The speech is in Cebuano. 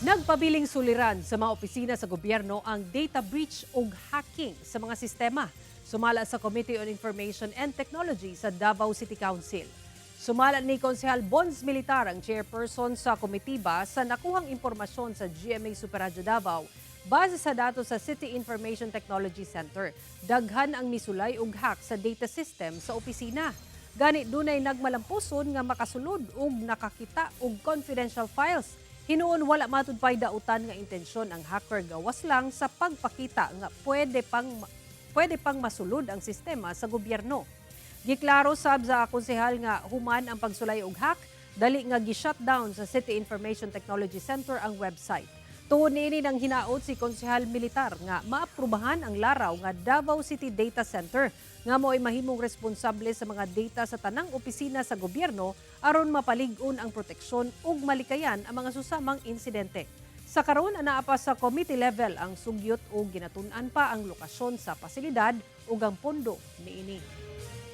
Nagpabiling suliran sa mga opisina sa gobyerno ang data breach ug hacking sa mga sistema, sumala sa Committee on Information and Technology sa Davao City Council. Sumala ni Konsehal Bonz Militar, ang chairperson sa komitiba, sa nakuhang impormasyon sa GMA Super Radyo Davao. Base sa datos sa City Information Technology Center, daghan ang misulay ug hack sa data system sa opisina. Gani dunay nagmalampuson nga makasulod ug nakakita og confidential files. Hinuon wala matud pay dautan nga intensyon ang hacker gawas lang sa pagpakita nga pwede pang masulod ang sistema sa gobyerno. Giklaro sab sa konsehal nga human ang pagsulay og hack, dali nga gi-shutdown sa City Information Technology Center ang website. Tungod niini, nang hinaot si Konsehal Militar nga maaprubahan ang laraw nga Davao City Data Center nga mo'y mahimong responsable sa mga data sa tanang opisina sa gobyerno aron mapalig-on ang proteksyon ug malikayan ang mga susamang insidente. Sa karon, anaa pa sa committee level ang sugyot ug ginatun-an pa ang lokasyon sa pasilidad ug ang pondo niini.